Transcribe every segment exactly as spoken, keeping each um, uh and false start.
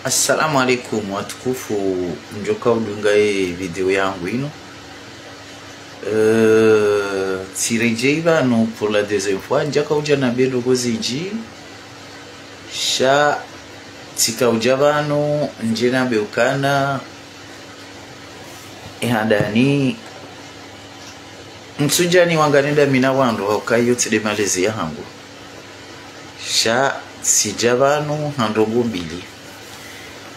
Assalamu alaikum watukufu, ndjoka udunga ye video yangu inu. Euh, tsiredjei pvanu pour la deuxième fois, ndjaka udja na bendo gozi ndji. Sha tsika udja pvanu ndje na beukana. E handani, ntsudja ni wangane nda mina wandru hauka iyo tsi nde malezi yahangu. Sha tsidja pvanu ha ndrongoo mbili.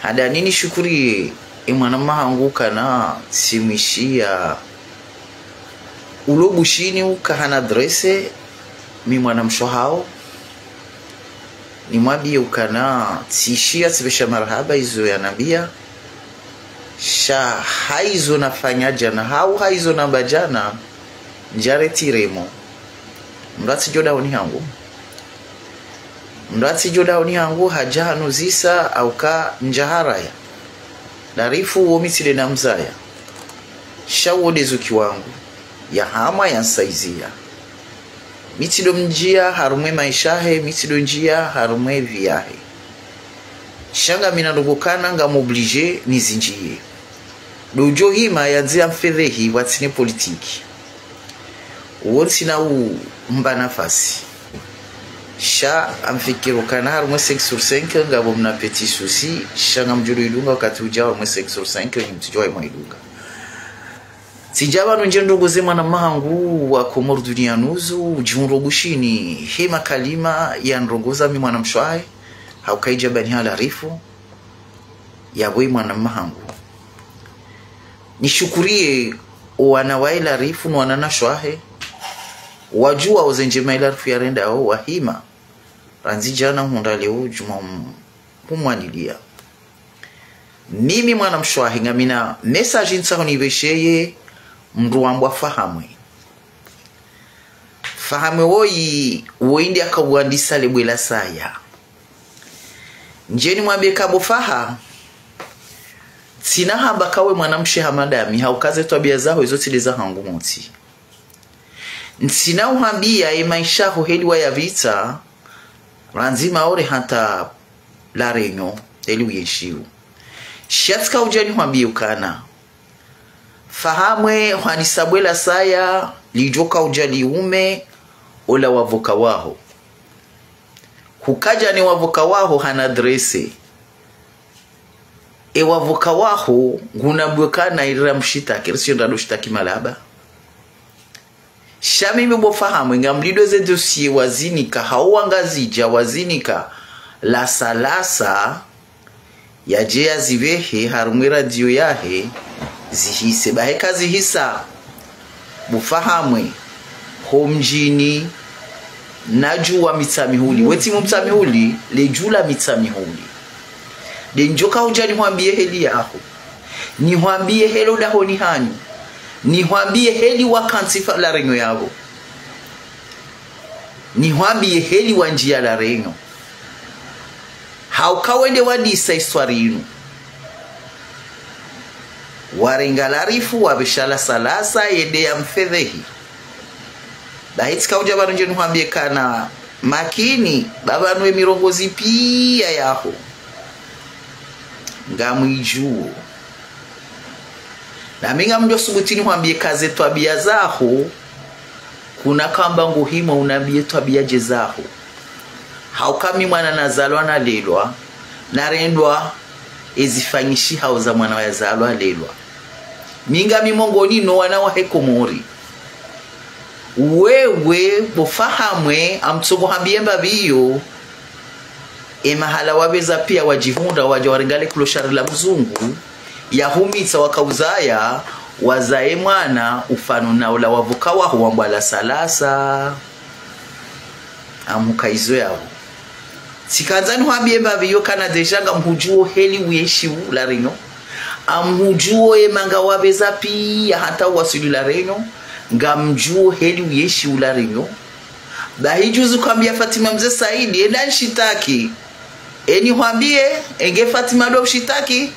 Handani nishukuriye e mwana mma hangu ukana tsimwishiya ulo Bushini uka hana adresse, mi mwana mshe haho. Nimwambiye ukana tsishiya tsipvesha marahaba izo yanambiya. Sha ha izo nafanya djana, hau ha izo namba djana, ndjaretiremo. Mndru atsidjo dahoni hangu. Mndru atsidjo dahoni hangu hadja hanuzisa hauka ndjaharaya. Larifu wo mi tsi nde namzaya. Sha wo nde zuki wangu. Yahama yansaiziya. Mi tsi ndo mndjiya harumwa e maesha yahe, mi tsi ndo ndjiya harumwa e vie yahe. Sha ngamina ndrongoo ukana ngam obligé nizindjiye. Ndo udjo hima yandzi yamfedhehi pvwatsina e politiki. Uwo ntsina umba nafasi. Sha ngamfikiri ukana harumwa e cinq sur cinq, ngapvo mna petit souci, sha ngamdjo idunga wakati udjao harumwa e cinq sur cinq, nyi mtsidjo haimwa idunga. Tsidja pvanu ndje ndrongoze mwana mma hangu wa Comores Dunia News, udjihundro Bushini, he makalima ya ndrongoza mi mwana mshe hahe, hauka idja pvani ha larifu, yapvo e mwana mma hangu. Nishukuriye o wana wa e larifu no wananyashe wahe, wadjuwa oze ndjema e larifu yarendao, wahima. Randzi djana hundra leo djuma hum-, humwaniliya. Mimi mwana mshe wahe ngamina message ntsaho nipvesheye mndru wambwa Fahamwe. Fahamwe woyi, woyi nde akawandisa le bwe la saya. Ndje nimwambiye ka bo Faha, tsina hamba ka we mwana mshe hama ndami, hauka ze twabiya zaho izo tsi nde zahangu motsi. Ntsina uhambiya e maesha yaho heli wayapvitsa, randzi Maore hata La Réunion, heli uyenshio. Sha tsika udja nihwambiye ukana Fahamwe hwandisa bwe la saya, lidjoka udja liume, ola wavoka waho. Hukadja ne wavoka waho hana adresse. E wavoka waho, nguna bwe kana irira mshitaki, risi yo ndrado shitaki malaba. Sha mimi bo Fahamwe, ngamlindo ze dossier wazinika, hau wangazidja wazinika, lasa lasa, yadje yazipvehe harumwa e radio yahe, zihise. Bahi eka zihisa, bo Fahamwe, ho mdjini, nadjuwa Mitsamihuli. We tsi mu Mitsamihuli, le dju la Mitsamihuli. Nde ndjoka udja nihwambiye heli yaho. Nihwambiye heli o dahoni hanyu. Nihwambiye heli wakantsi fa La Réunion yapvo. Nihwambiye heli wandjiya La Réunion. Hauka wende wadisa histoire inu. Warenga larifu, wapvesha lasa lasa, yende yamfedhehi. Bahi tsika udja pvanu ndje nihwambiye kana makini, ba pvanu e mirongozi piya yaho. Ngamwidjuwo. Nami ngamdjo subuti nihwambiye ka ze twabiya zaho, kuna kamba nguhimo unambiye twabiya dje zaho. Hauka mi mwana nazalwa nalelwa, narendwa ezifanyishihao za mwana yazalwa alelwa. Mi ngami mongoni no wana wahe Komori. Wewe, bo Fahamwe, ngamtsongo hambiye mbapvi iyo, e mahala wapveza piya wadjihundra, wadja warenga le clochard la mzungu, yahumitsa wakauzaya, wazaye mwana, ufano na ola wavoka waho wambwa lasa lasa. Ngamhuka izo yapvo. Tsikandza nihwambiye mbapvi iyo kana déjà ngamhudjuwo heli uyenshio La Réunion. Ngamhudjuwo e manga wapveza piya hata uwaswili La Réunion. Ngamdjuwo heli uyenshio La Réunion. Bahi juzi ukambiya Fatima Mze Saidi, enda nishitaki. Eni hwambiye, enge Fatima ndo ushitaki,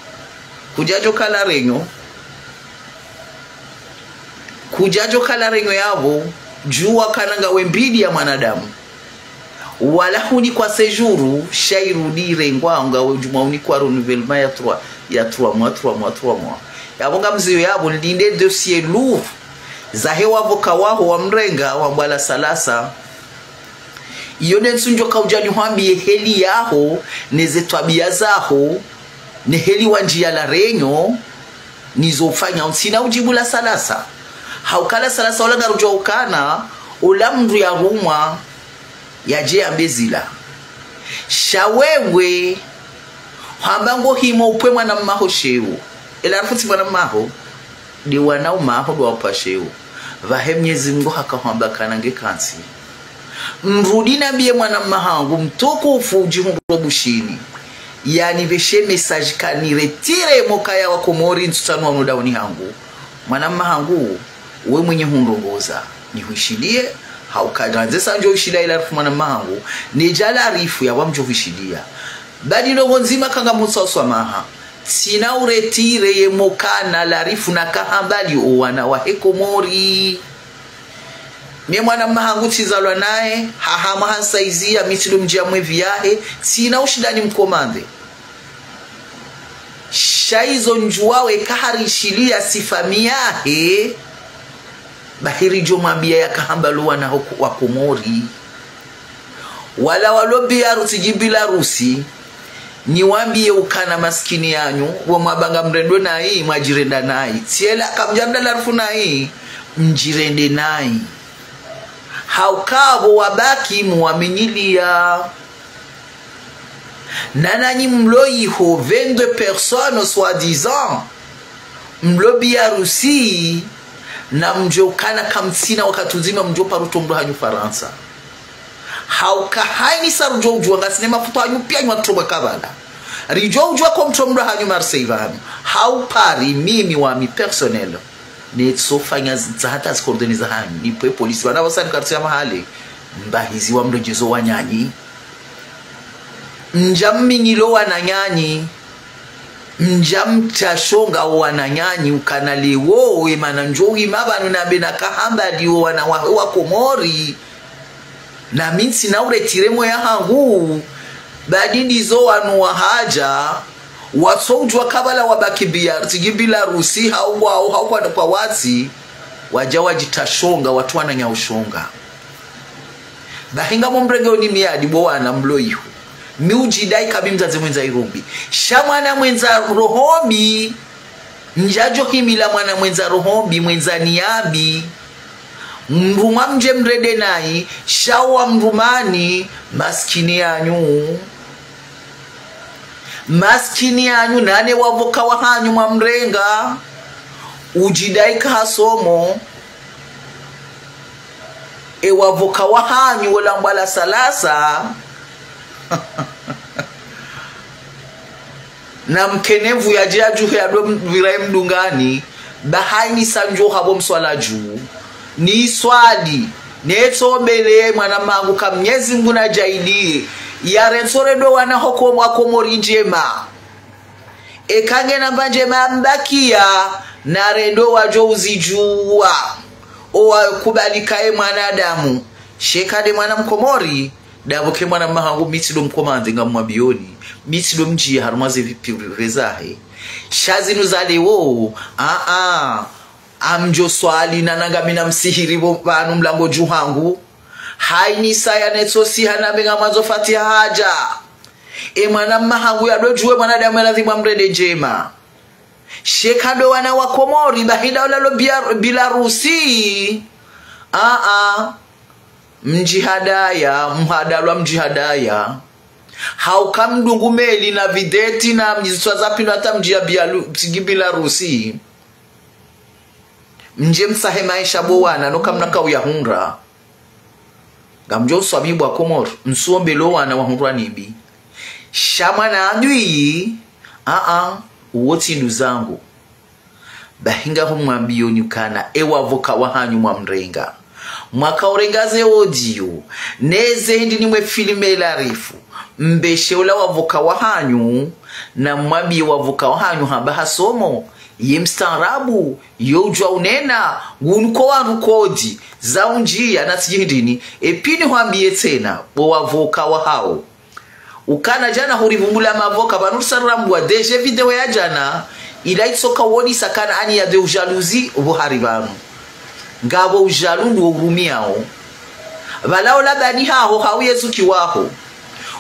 kudjadjoka La Réunion. Kudjadjoka La Réunion yapvo, djuwa kana ngawe mbili ya mwanadamu. Wala hunikwa séjour, sha irudi irengwa, ngawe djumwa unikwa renouvellement ya trois, ya trois mois, trois mois, trois mois. Yapvo ngamziyo yapvo, nilinde dossier lourd. Zahe wavoka waho wamrenga, wambwa la salasa. Iyo nde ntsundjo kaudja nihwambiye heli yaho, ne ze twabiya zaho, ne heli wandjiya la réunion, nizo ufanya, ntsina udjibu la salasa. Hauka la salasa ola ngarudjo ukana, ola mndru yarumwa, yadje yambe zila. Sha wewe, hwamba ngo himo upve mwana mmaho sheo. Ela rufu tsi mwana mmaho, nde wana umaho ndo wapva sheo. Pvahe Mnyezi Mngu haka hwamba kana nge kantsi. Mrudi nambiye mwana mmahangu, mtukufu udjihundro Bushini. Yanipveshe message kaniretire mokaya wa Komori ntsutsanwa no dauni hangu. Mwana mmahangu, we mwenye hundrongoza, nihwishiliye, hauka nandze sa ndjo wishiliya ila rufu mwana mmahangu, nedja la rifu yapvo mdjo wishiliya. Badi ndrongo ndzima kanga mutsa uswamaha. Tsina uretire ye mokana la rifu na kahambali owana wahe Komori. Ne mwana mmahangu tsizalwa naye, hahama hansaiziya, mi tsido mdjiya mwevi yahe, tsina ushindani mkomande. Sha izo ndjuwawo eka harishiliya si famiyi yahe, bahi ridjo mwambiya yaka hamba lo wana ho-, wa Komori. Wala walo Biaru-, tsidji Bilarusi, niwambiye ukana maskini yanyu, wo mwabanga mrendwe nayi, mwadjirenda nayi. Tsiela kamdjarenda la rufu nayi, mdjirende nayi. Hauka pvo wabaki muwaminyiliya. Na nanyi mlo iho vingt-deux personnes soi-disant, mlo Biarusi, na mdjo kana kamtsina wakati udzima mdjo paro tso mlo hanyu Farantsa. Hauka hayini sa rudjo udjuwa ngasina mafuta hanyu piya nywa tso mwa kabala. Ridjo udjuwa ko mtso mlo hanyu Marseille pvanu. Hau Paris mimi wami personnel. Netso fanya za hata zi coordonnées za hanyu. Nipve polisi. Pvana pvasa ni kartsi ya mahale. Mbahizi wa mlo djezo wananyanyi. Mdja mminyilo wananyanyi. Mdja mtsa shonga wo wananyanyi. Ukana lewo. Emana ndjo hima pvanu nambe na kahamba ndiwo wana wa, wa Komori. Na mi ntsina uretire moya hangu. Badi ndizo wanu wahadja. Watso udjuwa kabala wabaki Bia-, tsidji Bilarusi, hau wao, hau kwa, kwa watsi. Wadja wadjitsa shonga, watsu wananya ushonga. Bahi ngamumrenge oni miyadi bo wana mlo iho. Mi udjidayi kami mdzadze mwendza irumbi. Sha mwana mwendza roho mbi. Ndjadjo himila mwana mwendza roho mbi, mwendza niya mbi. Mrumwa mdje mrende nayi, sha wa mrumani, maskini yanyu. Maskini yanyu, nane wavoka wahanyu mwamrenga. Udjidayi kahasomo. E wavoka wahanyu wolambwa la salasa. Na mkene mvu yadje yadjuhe yadwe m-, pvira ye mdungani, bahayi ni sa ndjo hapvo mswala dju. Ni swali, netso mbele mwana mangu ka Mnyezi Mngu nadjaaliye. Yarentso rendo wana hoko mwa Komori ndjema. Eka ngena mba ndjema mbakiya, na rendo wadjo uzidjuwa. Owa kubali kaye mwanadamu. Sheka nde mwana Mkomori, ndapvo ke mwana mahangu mi tsido mkomande ngamwambiyoni. Mi tsido mdjiya harumwa ze vi privé zahe. Sha zinu za lewo, a-a. Amdjo swali na nanga mi na msihiri pvo pvanu mlango dju hangu. Hayi ni saya netso siha na mbe ngamwandzo Fatiha hadja. E mwana mahangu yadodjuwe mwanadamu ya ladhimu amrende ndjema. Sheka ndo wana wa Komori, bahi nda ola lo Bia-, Bilarusi. A-a. Mdjihadaya, mhadalwa mdjihadaya. Hauka mdungu meli na videti na mdjizitswa za pino hata mdjiya Bialu-, mdji Bilarusi. Mdje msahe maesha bo wana, no kamna kauyahundra. Ngamdjo uswami bwa Komori, msuombe lo wana wahundrwa ni mbi. Sha mwana adui, a-a, uwo tsi nduzangu. Bahi ngahumwambiyoni ukana, e wavoka wahanyu mwamrenga. Mwaka urenga ze audio, neze hindri nimwe filme la rifu. Mbeshe ula wavoka wahanyu, na mwambiye wavoka wahanyu hamba hasomo, Ye mstaarabu, yo udjuwa unena, ngunuko wandru kodi, za undjiya na tsi djihindrini, epvini hwambiye tsena, bo wavoka wahao. Ukana djana hurivumbula mavoka, pvanu risa rirambwa, D G vidéo ya djana, ila itsoka wonesa kana ani ya de ujalousie, pvo hari pvanu. Ngapvo ujalousie ndo urumiyao. Pvala ola bani haho, hau yezuki waho.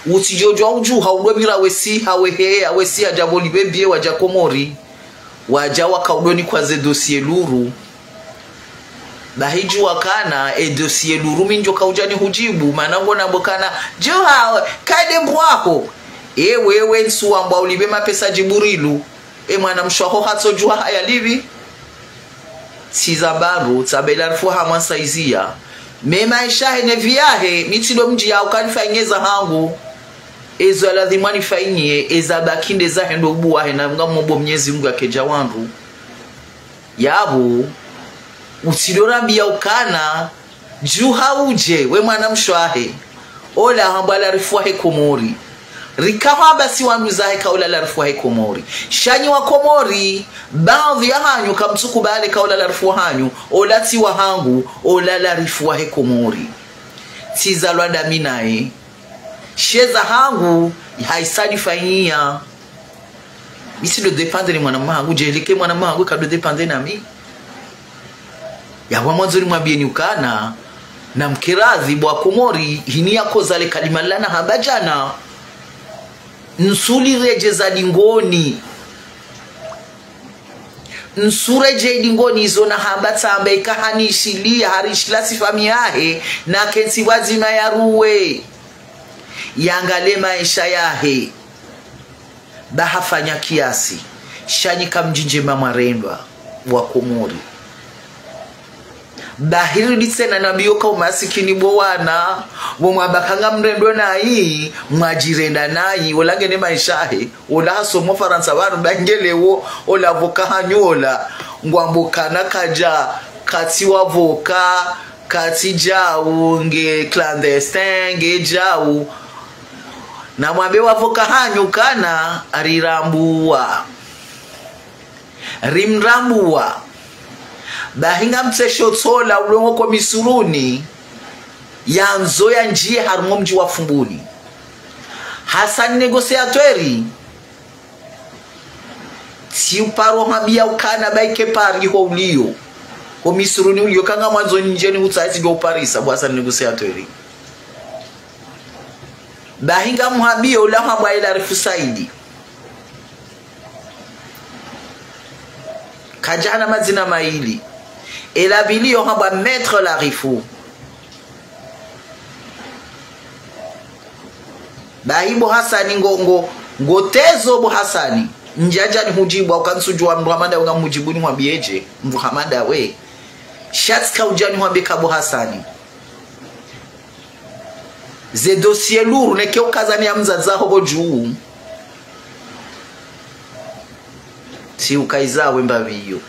Utsidjodjuwa udjuha, ulo pvira wesi, hawe he, hawe si, hadja pvo libebiye, wadja Komori. Wadja waka ulo nikwa ze dossier lourd. Bahi djuwa kana, e dossier lourd mi ndjo ka udja nihudjibu, mana ngona bo kana, djuha, kade mbwaho. E wewe ntsu wambwa ulibe mapesa Djibrilu. E mwana mshe waho hatso djuha haya libi. Tsi za mbaru, tsa bela rifu ha mwansa iziya. Me maesha he ne vie yahe, mi tsi ndo mdji ya uka nifanyie za hangu. Ezo ya ladhima nifanyie, eza baki nde zahe ndo ubu wahe na ngamombo Mnyezi Mungu yake dja wandru. Yapvo, utsi ndo rambiya ukana, djuha udje, we mwana mshe wahe. Ola hambwa la rifu wahe Komori. Rika hamba si wandru zahe ka ola la rifu wahe Komori. Sha nyi wa Komori, baadhwi ya hanyu kamtsukubali ka ola la rifu wahanyu, ola tsi wahangu, ola la rifu wahe Komori. Tsi zalwa ndami naye. She za hangu, haisa nifanyia. Mi tsi ndo dépendre ni mwana mma hangu, djeleke mwana mma hangu, kado dépendre nami. Yapvo mwandzo nimwambiyeni ukana, na mkiradhi bo wa Komori, hini ya koza le kalima lana hamba djana. Ntsu liredjeza dingoni. Ntsu redjei dingoni izo na hamba tsamba ika hanishiliya, harishila si famiyi yahe, na kentsi pvwadzima ya ruwe. Yangale maesha yahe. Ba hafanya kiasi. Sha nyi kamdjindjema mwarendwa, wa Komori. Bahi riditsena nambiyo ka umasikini bo wana, bo mwabaka ngamrendwa nayi, mwadjirenda nayi, ola ngena maesha yahe, ola hasoma Farantsa pvanu bahi ngelewo, ola voka hanyu ola, ngwambo kana kadja, katsi wavoka, katsi djau, nge clandestin, nge djau. Na mwambe wavoka hanyu kana, rirambuwa. Rimrambuwa. Bahi ngamtsesho tsola ulongo ko Misuruni, yandzo yandjiye harumwa mdji wa Fumbuni. Hasani négociateur, tsi uparo hambiya ukana bahi ke Paris ho uliyo. Ko Misuruni uliyo, ka ngamwandzo ndjeni utsaha tsi ndo uparisa, bo Hasani négociateur. Bahi ngamhambiyo ula hambwa ela rifu Saidi. Kadja hana madzina mayili. Ela pvili yo hambwa Maître Larifu. Bahi bo Hasani ngo, ngo, ngo tezo bo Hasani. Ndjadja nihudjibu, uka ntsudjuwa mndru hama ndawe ngamhudjibu nimwambiye dje. Mndru hama ndawe. Sha tsika udja nimwambiye ka bo Hasani. Ze dossier lourd, neke ukazani ya mdzadze waho pvo dju. Tsi ukaiza we mbapvi iyo.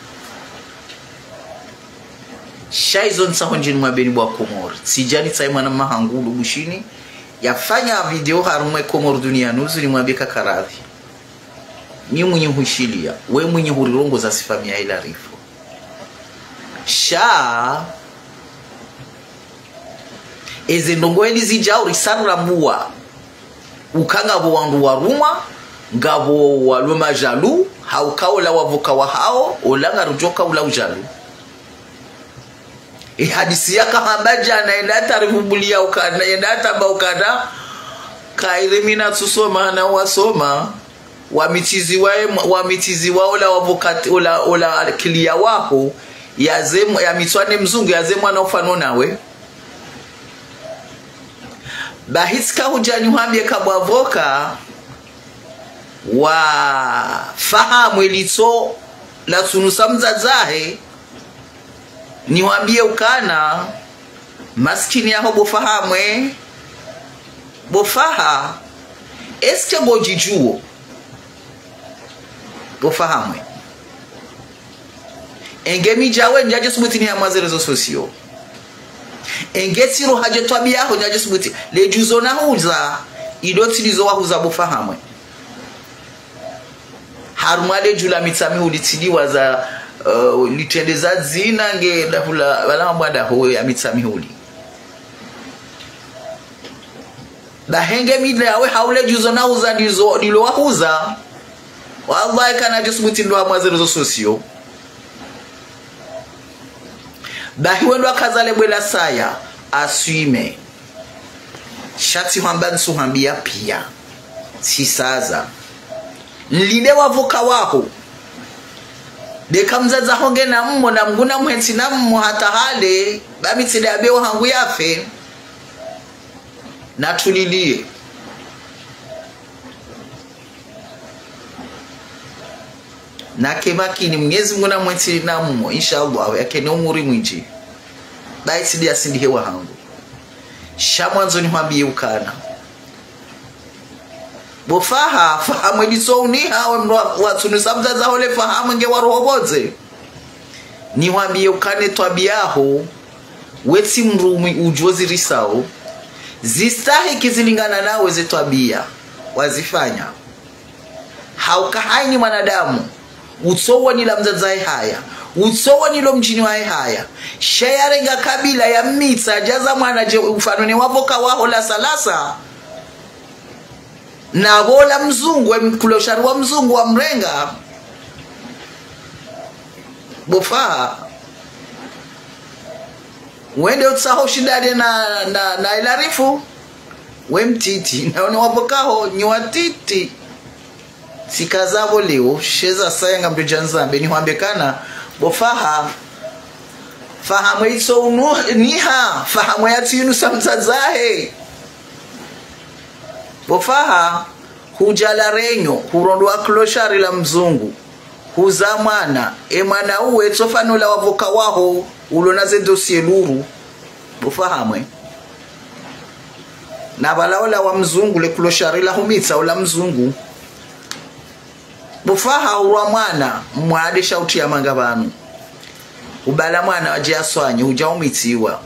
Sha izo ntsaho ndjeni mwambeni bo wa Komori. Tsidja nitsahe mwana mma hangu ulo Bushini. Yafanya vidéo harumwa ye Comores Dunia News nimwambiye ka karadhi. Nyi mwinyi hushiliya, we mwinyi hurirongoza si famiyi ya ila rifu. Sha, eze ndrongoo eli zidjao risa rirambuwa. Uka ngapvo wandru warumwa, ngapvo walo majalu, hauka ola wavoka wahao, ola ngarudjoka ula ujalu. E hadisi yaka hamba djana, yenda hata rivumbuliya ukana, yenda hata mba ukana, kairi mi natsusoma, na wasoma, wamitiziwa ye mwa-, wamitiziwa ola wavokati, ola, ola akili ya waho, yaze mwa-, yamitswa ne mzungu, yaze mwana ufano nawe. Bahi tsika hudja nihwambiye ka bo avoka, wafahamu elitso latsunusa mdzadze wahe, nihwambiye ukana, masikini yaho bo Fahamwe, bo Faha, est-ce que ngodjidjuwo? Bo Fahamwe. Enge mi djawe ndjadje subuti nihamwe ze réseaux sociaux. Enge tsiruhadje twabiya yaho ndjadje subuti. Le djuzo nahuza, ido tsilizo wahuza bo Fahamwe. Harumwa le dju la Mitsamihuli tsi liwaza, eh, litrende za dzina nge dahula, wala mabwada ho ya Mitsamihuli. Bahi nge mida yawe hau le dju zo nahuza ndizo, ndilo wahuza. Wallahi kana djo subuti ndo hamwa ze réseaux sociaux. Bahi wendo akaza le bwela saya, aswime. Sha tsi hwamba ntsu hwambia pia. Tsi saza. Nlinde wavoka waho. Ndeka mdzadze ho nge na mmo, na Mngu na mhentsi na mmo hata hale, ba mi tsi nde abewa hangu yafe. Natulilie. Nake makini, Mnyezi Mngu na mhentsi na mmo, inshallah, yake ne umuri mwindji. Bahi tsi nde ya sindihe wa hangu. Sha mwandzo nihwambie ukana. Bo Faha, Fahamwe nditso uniha, we mndru wa, watsunisa mdzadze ho le Fahamwe nge wa roho bodze. Nihwambie ukana e twabia ho, we tsi mndru mwi udjo zirisao. Zistahiki zilingana nawe ze twabia. Wazifanya. Hauka haini mwanadamu. Utso wonila mdzadze wahe haya. Utso wonilo mdjini wahe haya. Sha yarenga kabila ya mmitsa, djaza mwana dje ufano ne wavoka waho lasa lasa. Na pvo ola mzungu, we mkuloshari wa mzungu wa mrenga. Bo Faha. Wende utsaho shindane na, na, na Ilarifu. We mtiti. Na one wavoka ho, nyi watiti. Tsika zapvo leo, sheza saya ngamdjo dja nizambe, nihwambie kana, bo Faha, Fahamwe itso unu, niha, Fahamwe yatsi yunusa mdzadze wahe. Bo Faha, hudja la renyo, hurondoa kloshari la mzungu, huza mwana, e mwana uwe, tsofa nola wavoka waho, ulona ze dossier luru. Bo Fahamwe. Na pvala ola wa mzungu, le kloshari la humitsa, ola mzungu. Bo Faha urwa mwana, mwade sha utria manga pvanu. Ubala mwana wadje aswanye, udja umitsiwa.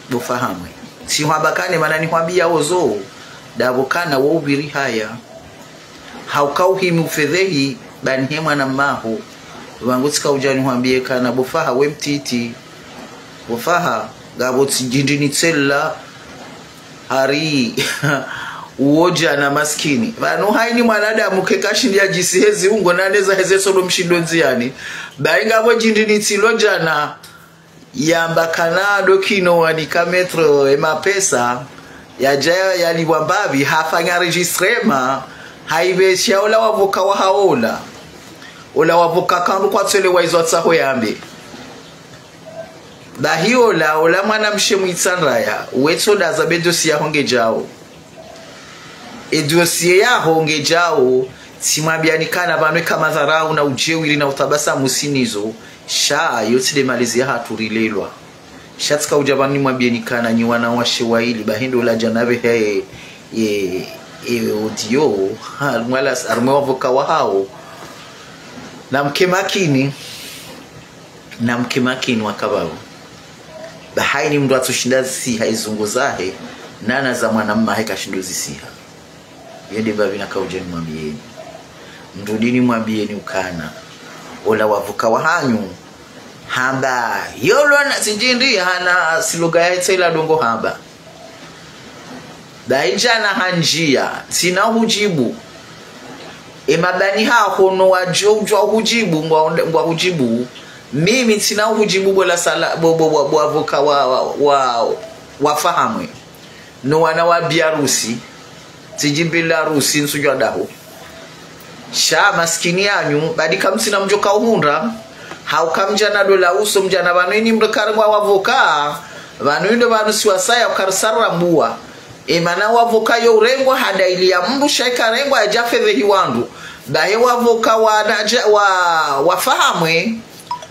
Bo Fahamwe. Tsi hwamba kane mana nihwambia ozo, ndapvo kana wo upviri haya. Hauka uhimi ufedhehi, ba nihe mwana mmaho. Wangu tsika udja nihwambie kana, bo Faha we mtiti. Bo Faha, ngapvo tsi djindri nitsela. Hari uwo djana maskini. Pvanu haini mwanadamu keka shindi ya djisi hezi ungo nane za heze solo mshindo ndziani. Bahi ngapvo djindri nitsilo djana. Yamba kana ndo kino wanika maître e mapesa. Yadja yalipvwa mbapvi, hafanya enregistrement. Haipvesha ola wavoka wahaola. Ola wavoka kandru kwatsoelewa izo atsaho yambe. Bahi ola, ola mwanamshe mwitsandraya, wetso ndaza be dossier yaho ngedjao. E dossier yaho ngedjao, tsimwambiani kana pvanu eka madharau na udjeuri na utabasamu sinizo, sha yo tsi nde malezi yahatru rilelwa. Sha tsika udja pvanu nimwambieni kana nyi wanawashe waili, bahi ndo ola djana pvehe, e, e, audio, ha, mwala, harumwa wavoka wahao. Na mke makini. Na mke makini wakapvapvo. Ba haini mndru atsushinda zisiha izungu zahe, nana za mwana mmahe kashindo zisiha. Yende mbapvi naka udja nimwambieni. Mndru dini mwambieni ukana. Ola wavoka wahanyu. Hamba. Yolona tsi djindri hana siluga ya itsela ndrongo hamba. Bahi djana handjia, tsina hudjibu. E mabani haho no wadjo udjwa hudjibu, ngwa, ngwa hudjibu. Mimi tsina hudjibu bo la sala, bo, bo, bo, bo avoka wa, wa, wa, wa Fahamwe. No wana wa biarusi, tsidjimbila harusi ntsudjwa daho. Sha maskini yanyu, badi kamtsina mdjo kauhundra, hauka mdjana ndo la uso mdjana pvanu ini mndru karengwa wavoka, pvanu indo pvanu si wasaya ukarisara mbuwa. E mana wavoka yo urengwa hadaili ya mndru sha ikarengwa yadja fedhehi wandru. Bahi wavoka wa, nadja, wa, wa Fahamwe,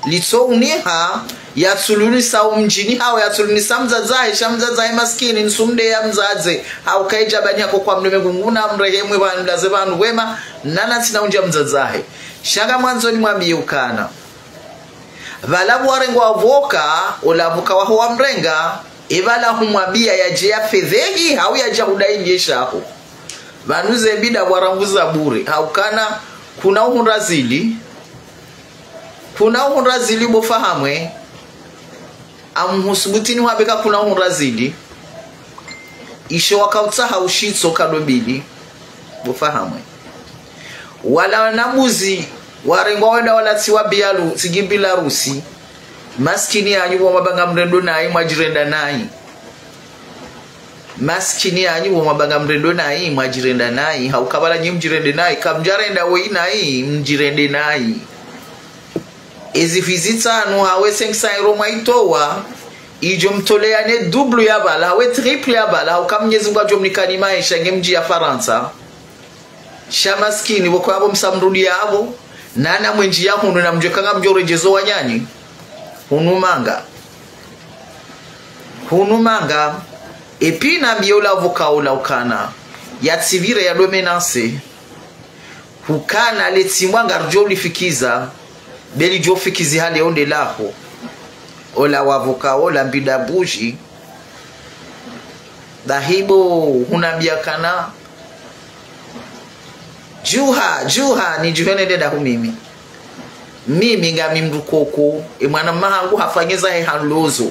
litso uniha, yatsulunisa umdjini hawo, yatsulunisa mdzadze wahe, sha mdzadze wahe maskini, ntsumde ya mdzadze, hauka idja bani hako kwa mndru me nguna mrehemu pvanu mlaze pvanu wema, nana tsina undja mdzadze wahe. Sha ngamwandzo nimwambie ukana. Pvala pvo warengwa wavoka, ola avoka waho wamrenga, e pvala humwambia yadje ya fedhehi, hau yadja hudaili ye shaho. Pvanu ze mbida pvo waranguza bure, haukana Kuna uhundra zili. Kuna uhundra zili bo Fahamwe. Amhusubutini hwambe ka kuna uhundra zili. Isho wakautsaha ushitso kadobili. Bo Fahamwe. Wala wanabuzi, warengwa wenda wala tsiwa bialu, tsigibila rusi. Maskini yanyu bo mabanga mrendo nayi, mwadjirenda nayi. Maskini yanyu bo mabanga mrendo nayi, mwadjirenda nayi. Hauka bala nyi mdjirende nayi, kamdjarenda weyi nayi, mdjirende nayi. Ezi fizi tsanu hawe cinq cents euros mwaitowa, idjo mtoleya ne double ya bala, hawe triple ya bala, hauka Mnyezi Mngu adjo mnikani maesha nge mdji ya Farantsa. Sha maskini, bo kwabo msamrudi yabo, nana mwenji ya hunu na mdjo kanga mdjo redjezo wanyanyi. Hunu manga. Hunu manga. Epi nambiye ula avocat ula ukana. Ya tsivire ya domenase. Hukana le tsimwa ngaridjo ulifikiza. Beli djo fikizi hale onde laho. Ola wavocat ola mbida buji. Dahibo hunambia kana. Djuha, djuha, nidjuhe nende dahu mimi. Mimi ngami mdru koko, e mwana mahangu hafanyeza he hanlozo.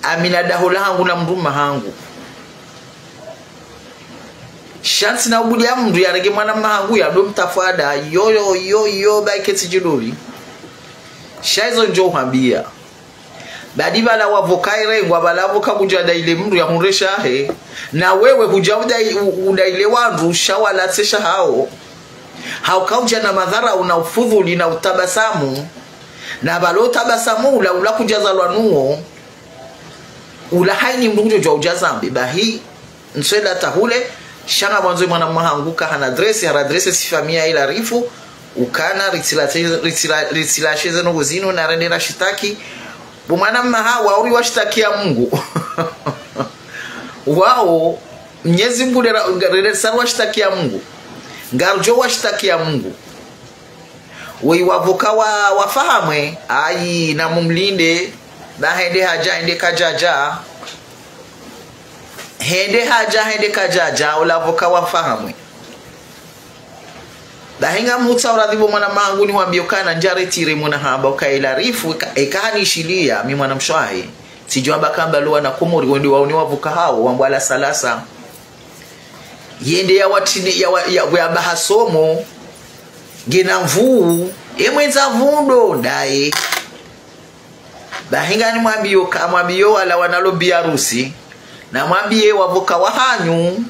Amina daho lahangu na mdru mahangu. Sha ntsina ubudi ya mdru yarenge mwana mahangu ya do mtafwada, yo, yo, yo, yo, bayi ketsi djidori. Sha izo ndjo uhambia. Badi bala wavocat irengwa, bala avocat kudja daile mdru ya hundre shahe. Na wewe kudja udai-, u-, udaile wandru sha wala tse shahao. Hauka udja na madhara una ufudhuli na utabasamu. Na bala utabasamu ula, ula kudja zalwa nuwo. Ula hayini mdru kudjo djuwa udja zambe. Bahi. Ntswela tahule, sha ngamwandzo mwana mahangu kahana adresse, hara adresse si famille ya Ilarifu, ukana ritsila, ritsila, ritsila sheze no gozino na rende rashitaki. Bo mwana maha wa uri washitaki ya Mungu. Wao, Mnyezi Mungu dera, rende sari washitaki ya Mungu. Ngarudjo washitaki ya Mungu. Weyi wavocat wa, wa Fahamwe, ayi, na mumlinde, na hende hadja, hende kadjadja. Hende hadja, hende kadjadja, ola avocat wa Fahamwe. Dahi ngamhutsaha uradhi bo mwana mahangu nihwambie ukana ndja retire mwana hamba uka Ilarifu, eka, eka hanishiliya, mi mwana mshe wahe. Tsidjo amba kamba luwa na Komori, wende waone wavocat hawo, wambwa la salasa. Yende ya watini, ya wa-, ya, ya baha somo. Ngena mvuu. E mwendza mvuu ndo ndaye. Bahi nganimwambio ka, mwambio wala wanalo biarusi. Na mwambie wavocat wahanyu.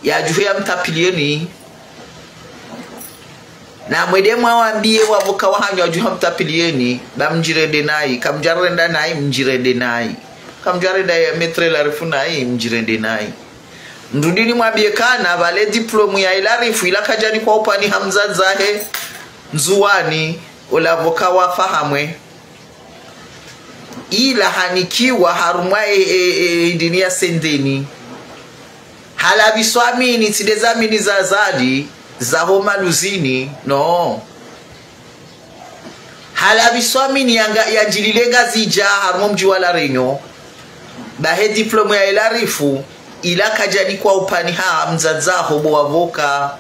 Ya djuhe ya mtapilieni. Na mwende mwawambie wavocat wahanyu ya djuhe ya mtapilieni. Ba mdjirende nayi. Kamdjarenda nayi, mdjirende nayi. Kamdjarenda ya maître Ilarifu nayi, mdjirende nayi. Mdru ndini mwambie kana, bale diplôme ya Ilarifu, ila kadjanikwa upvani ha mdzadze wahe, Ndzuwani, ola avocat wa Fahamwe. Ila hanikiwa harumwa e, e, e, indini ya Sendeni. Halapviswa mini, tsi nde za mini za Azali, za ho Maluzini, no. Halapviswa mini yanga, yandjilile Ngazidja, harumwa mdji wa La Réunion. Bahi diplôme ya Ilarifu, ila kadjanikwa upvani ha mdzadze waho bo wavocat,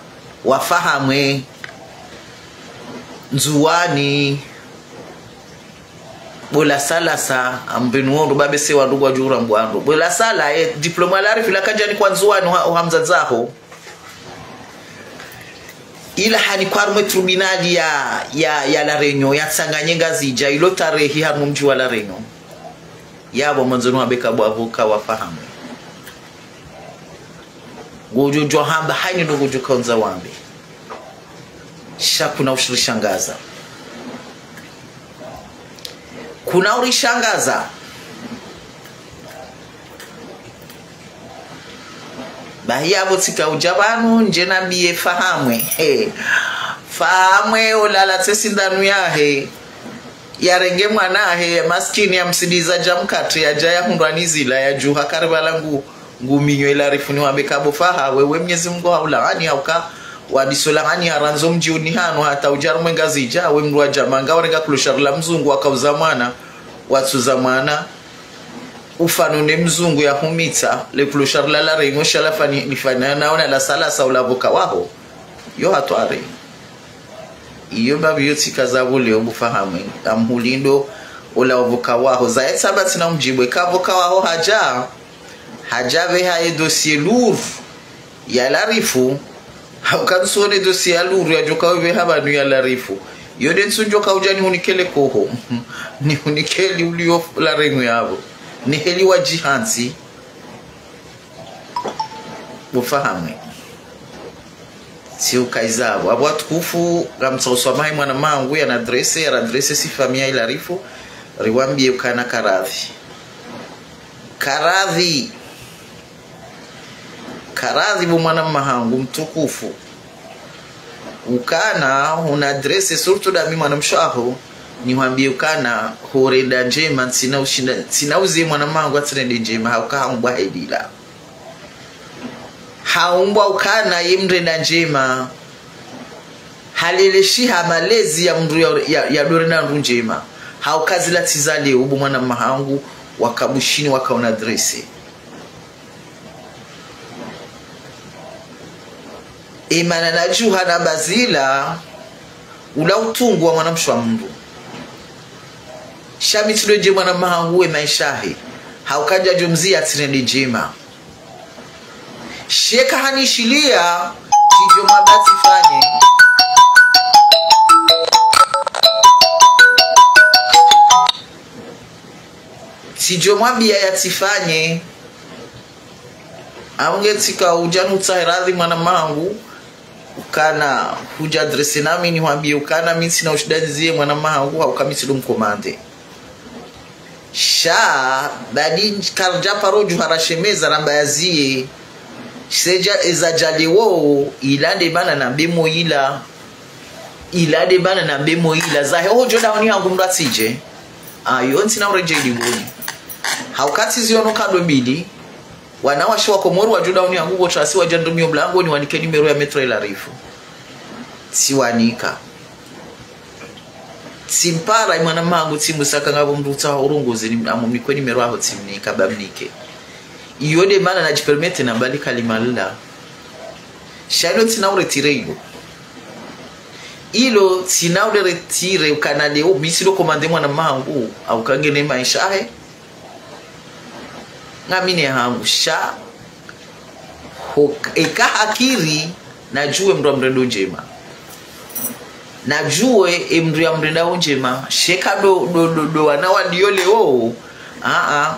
wa Fahamwe, Ndzuwani, bo la salasa, ambenu wondo, babe se wandru ngwadjura mbwando. Bo la sala, e, diplôme ya Ilarifu, ila kadjanikwa Ndzuwani, ha, ha mdzadze waho. Ila hanikwa harumwa e tribunal ya, ya, ya La Réunion, ya tsanganye Ngazidja, ilo tarehi harumwa mdji wa La Réunion. Yabo mwandzo nuwambe ka bo avocat wa Fahamwe. Ngodjo djuwa hamba, hayini ndo ngodjo kaundza wambe. Sha kuna ushirishangaza. Kuna urishangaza. Bahi yapvo tsika udja pvanu, ndje nambiye Fahamwe. He. Fahamwe ola latse sindanu yahe. Yarenge mwana wahe, maskini yamsidiza dja mkatre, yadja yahundrwa ni zila, yadjuha kari pvala ngu, nguminyo ila rifuni wambe ka bo Faha, wewe Mnyezi Mungu haulaani, hauka, wadiso laani harandzo mdji uni hanu, hata udja harumwa e Ngazidja, we mdru wa djama, ngawarenga clochard la mzungu, wakauza mwana, watsuza mwana, ufano ne mzungu yahumitsa, le clochard la La Réunion sha lafani, lifana, naona la salasa ula avocat waho. Yo hatwari. Iyo mbapvi yo tsika zapvo leo bo Fahamu. Ngamhulindo ola opvoka waho. Zaye tsamba tsina umdjibu. Eka pvoka waho hadja. Hadja pveha ye dossier lourd ya Larifu. Hauka ntsuone dossier ya lourd yadjoka pveha pvanu ya Larifu. Yo nde ntsudjoka udja nihunike le koho. Nihunike li ulio la renu yapvo. Niheli wadjihantsi. Bo Fahamu. Tsi uka iza apvo. Apvo watukufu, ngamtsaho swamaha ye mwanamahangu, yana adresse, yana adresse si famille ya Larifu, riwambie ukana karadhi. Karadhi. Karadhi bo mwanamahangu mtukufu. Ukana, huna adresse, surtout ndami mwanamshe waho, nihwambie ukana, horenda ndjema, ntsina ushinda, ntsina uzie mwanamahangu atsirende ndjema, hauka haumbwa helila. Haumbwa ukana ye mrenda ndjema. Haleleshiha malezi ya mndru ya, ya, ya dorenda ndru ndjema. Hauka zila tsi za leo bo mwanamahangu waka Bushini waka una adresse. Emana nadjuha namba zila ula utungu wa mwanamshe wa mndru. Sha mi tsidodje mwanamahangu we maesha yahe. Hauka ndjadjo mzia atsirende ndjema. Sha eka hanishiliya, tsidjo mwambia tsifanye. Tsidjo mwambia ya tsifanye. Aunge tsika udja nutsahe radhi mwanamahangu. Ukana hudja adresse nami nihwambie ukana mi ntsina ushinda nizie mwanamahangu hauka mi tsido mkomande. Sha, badi karidja paro djuha rashemeza ramba yazie. Sha eza dja leo, ila nde mana nambe mo ila. Ila nde mana nambe mo ila. Zahe hodjo dahoni hangu mndru atsidje. Ayo, ntsina uredjei dingoni. Hauka tsi ziono kado mbili. Wanawashe wa Komori wadjo dahoni hangu pvo tsi wasi wadja ndrumio mlangoni wanike numéro ya Maître Larifu. Tsiwanika. Tsimpara ye mwanamahangu tsimbusa eka ngapvo mndru utsaha urongozi ni, amumnikwe numéro yaho tsimnika, bamnike. Iyo nde mana nadjipermete nambali kalima lila. Sha ilo ntsina uretire ilo. Ilo ntsina uleretire ukana leo, mi tsido komande mwanamahangu, hauka ngena maesha yahe. Ngami ne hangu sha. Ho, eka hakiri, nadjuwe mndru amrendo ndjema. Nadjuwe emndru yamrendao ndjema. Sha eka ndo, ndo, ndo, ndo wana walio leo. Aa.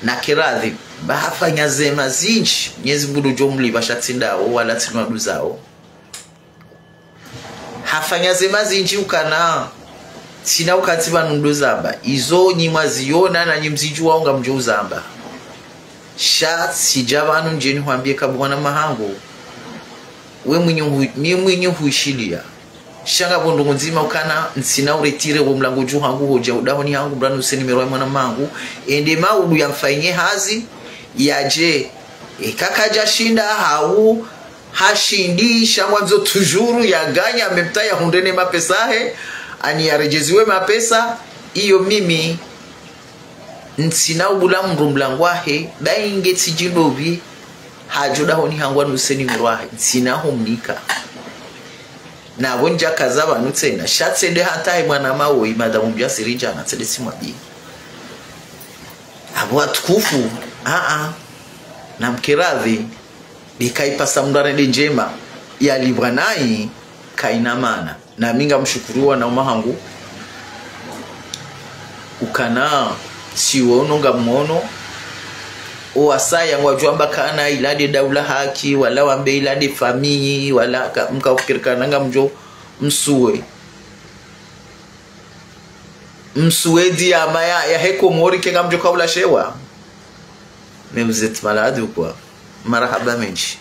Nake radhi. Ba hafanya zema zindji. Mwenyezi Mungu ngudjo mlipva sha tsi ndawo, wala tsi nwaduzao. Hafanya zema zindji ukana, tsina uka ntsi pvanu ndo zamba. Izo nyi mwaziona na nyi mzidjuwao ngamdjo uzamba. Sha tsidja pvanu ndje nihwambie eka bo mwanamahangu. We mwinyi hu-, mi mwinyi huishiliya. Sha ngapvo ndrongo ndzima ukana, ntsina uretire wo mlango dju hangu hodja udahoni hangu, mndru anuse numéro ya mwanamahangu. Ende maudu yamfanyie hazi, yadje. Eka kadja shinda, hau, hashindi, sha ngwandzo toujours yaganye, en même temps yahundre ne mapesa yahe, ani yaredjeziwe mapesa, iyo mimi, ntsina ubula mndru mlango wahe, ba inge tsidjindopvi, hadjo dahoni hangu anuse numéro yahe, ntsina humnika. Na pvo ndjakaza pvanu tsena, sha tsende hata he mwanama woyi, madamu mbia siri ndjana, tsende tsimwambie. Apvo watukufu, aa, namke radhi. Ika ipasa mndru arende ndjema, yalipvwa nayi, kaina mana. Nami ngamshukuru wanamahangu. Ukana, tsiwono ngamwono. Owasaya ngwadjo amba kana ila nde daula haki, wala wambe ila nde famille, wala ka, mka ufikiri kana ngamdjo msuwe. Msuwe diyama ya, yahe Komori ke ngamdjo kaulashewa. Mais vous êtes malade ou quoi? Marahaba mendji.